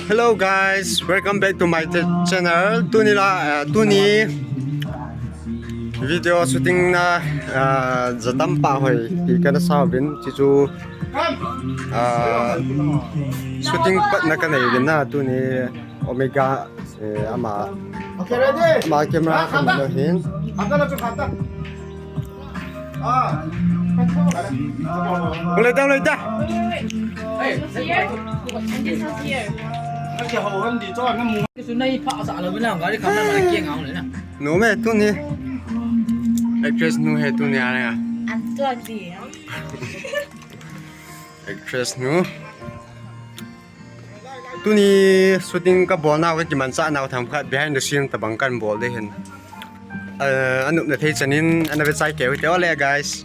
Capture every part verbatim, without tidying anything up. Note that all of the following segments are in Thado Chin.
Hello guys, welcome back to my ch- channel. Tuni la, uh, tuni video shooting na, uh, jatam pa hoi ti kana sa uvin, chichu, uh, shooting pat na kana uvin na tuni Omega, eh, ama, okay, ready? Ama camera ka mano hin. Hata na chu hata. Boleh dah, boleh dah. Here? And this is here. Sunai pa sa lo bilang gari khamna ma kiang ang le na. Nu me tuni. Actress nu he tuni a le. I'm too ugly. Actress nu. Tuni shooting ka bol nau ka kimanchah nau themkhat behind the scene tabang kan bol ding ahin. Eh, anop na thei chan in ana ve chai keu hite ole guys.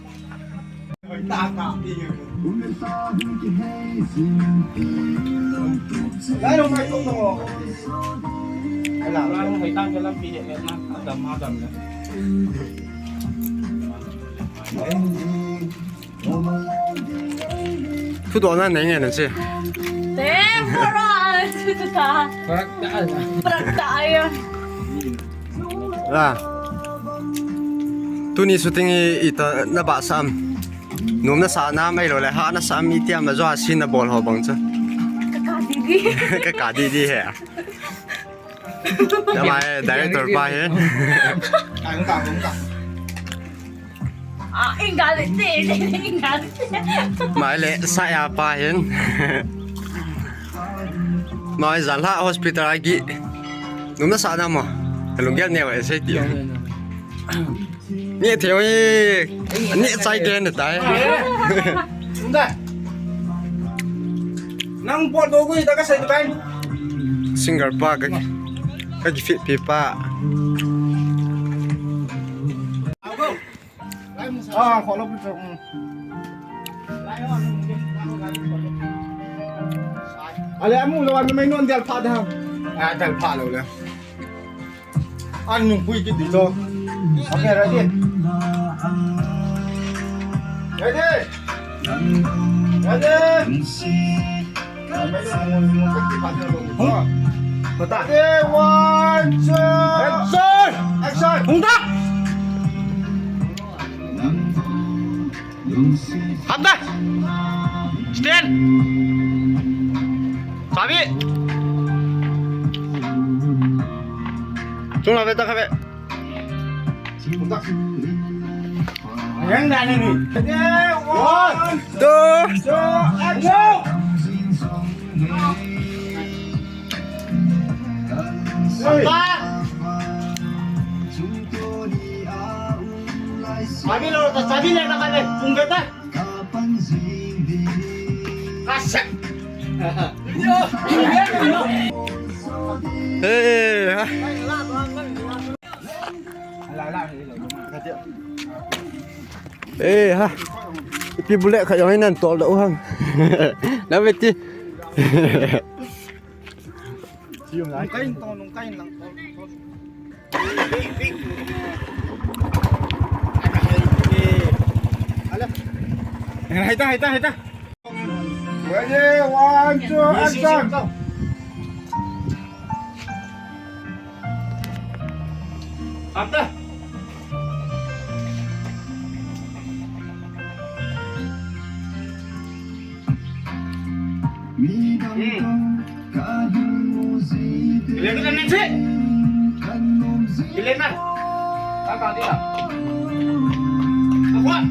Thudohna nei nge na che. Te, mora, chu chu ta. Prak ta ya. Prak ta ya. La. Tuni shooting i, ita na ba sam. Nom na sa na mai lo le ha na sa mi tia ma jo a sin na bol ho bang chu. Ka ka di di. Ka ka di di he. Namai director pa hin. Ka, ka, ka. Ah, ingalit eh. Ingalit. Mai le saya pa hin. Mai jan la hospital agi. Nom na sa na mo. Lunggel ne wa sei ti. Ni theo ni. Ni chai ke ne tai. Nang pot do gui ta ka sai kai. Singer pa ka. Ka ki fit pi pa. Ah, kholo pi. Ale amu lo an mai non del pha da. Ah, del pha lo le. An nung pui kiti cho. Okay, ready? Ready? Ready? Ready, one, two. Action! Action! Hung da! Hap da! Stand! Sabi! Chung la ve ta kha ve. Hung da. Yang da ni ni. One, two, two, action! Hey! Sabi lo ta, sabi le na ka le, kung beta. Kasak. Eh, ha. Eh, ha. Ipi bullet khat jong hi nan tol doh u ham. Na ve ti. Nung kai to, nung kai lang. Hai ta, hai ta, hai ta. Ready, one, two, action. After. Hmm. Ilen na, Nancy. Ilen na. Kaka dia. Akuan.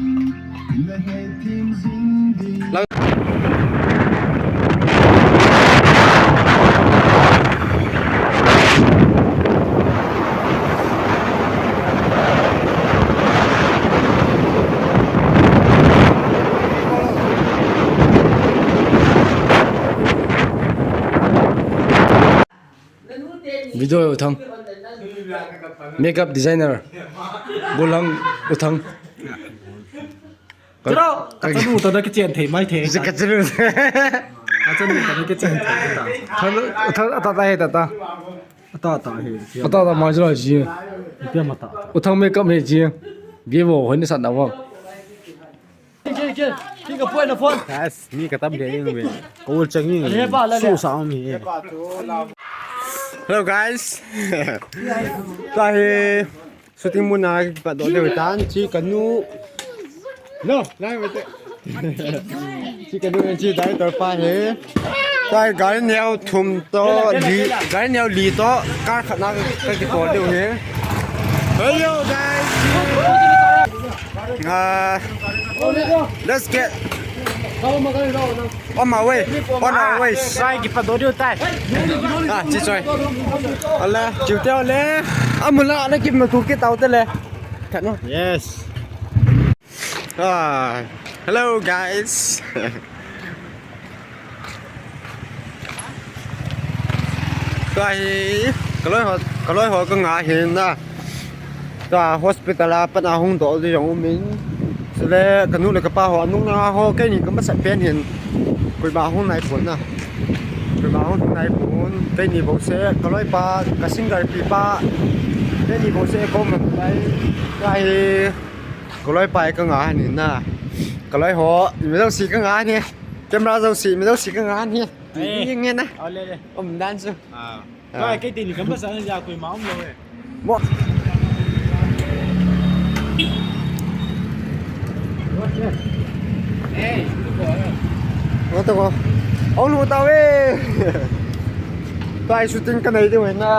Video U Thang. Makeup designer. Gollhang U Thang. Chalo, ka, ka chanu ta na kichen thei mai thei. Ka chanu. Ka chanu ta na kichen thei ta. Thang, thang, ata, ta, he, ta, ta. Ata, ta, he. Ata, ta, mai chalo, ji. Ipi ama ta. U Thang makeup he, ji. Vivo, hoi ni sat na vang. Ke, ke. Ki ka puai na phone. Yes, mi ka tam de ing ve. Ko chang ing. Hello guys. Tua hi shooting mun a kipat doh deu tan chi ka nu. No, lai ve te. Chi ka nu chi director pa hi. Tua hi gari neo thum to li, gari neo li to car khat na ka kitoh deu hi. Hello guys. Uh, let's get on my way. On our way. Sai kipat doh deu tai. Ah, chi choi. Ale, chiu te ale. Amula na kim na tu ki tau te le. Khat no. Yes. Ah, hello guys. Tua hi ka loi ho, ka loi ho ka nga hin na. Tua hospital a pat a hung doh di jong um in. Chule ka nu le ka pa ho anung na ho keini ka masa pen hin. Koima hung nai pon na. Koima hung nai pon. Keini bou se ka loi pa ka singer pi pa. Keini bou se ko man nai. Tua hi ka loi pa ka nga hin na. Ka loi ho, mi dang si ka nga hin. Camera jouse, mi jouse ka ngan hi. Eh. Nge na. Ole le. Um dan su. Ah. Ah. Kai, kai teni kam ba sa ja koima um lou e. Mo. Eh, tu ko. Mo to ko. Ong lu ta ve. Tai shooting ka nei de we na.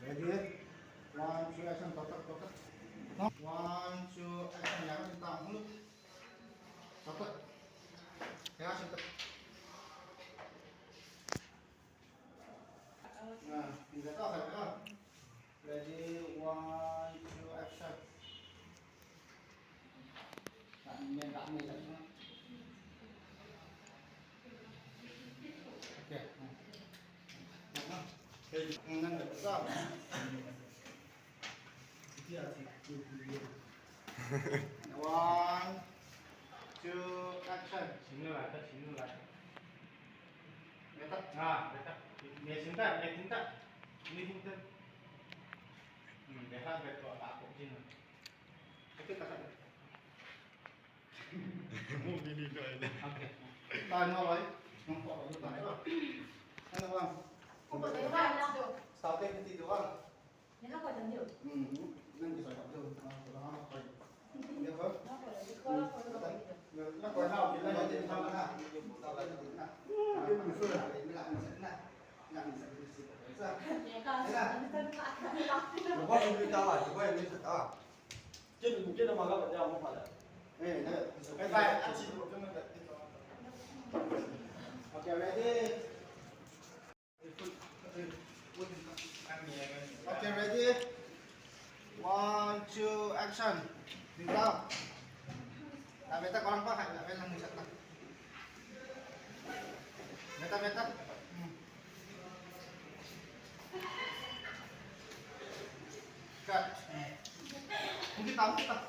Ready? One, two, action, tatak, tatak. One, two, action, ya, kita, mulut. Tatak. Ya, action, tatak. Nah, kita tahu, kan? Ready, one, two, action. One, two, action. Okay, ready? Okay, ready? One, two, action. Ding tao. Ta beta, korang pa hai, ta beta, nang chat ta. Beta, beta. Hmm. Cut. Mungkin tamu kita.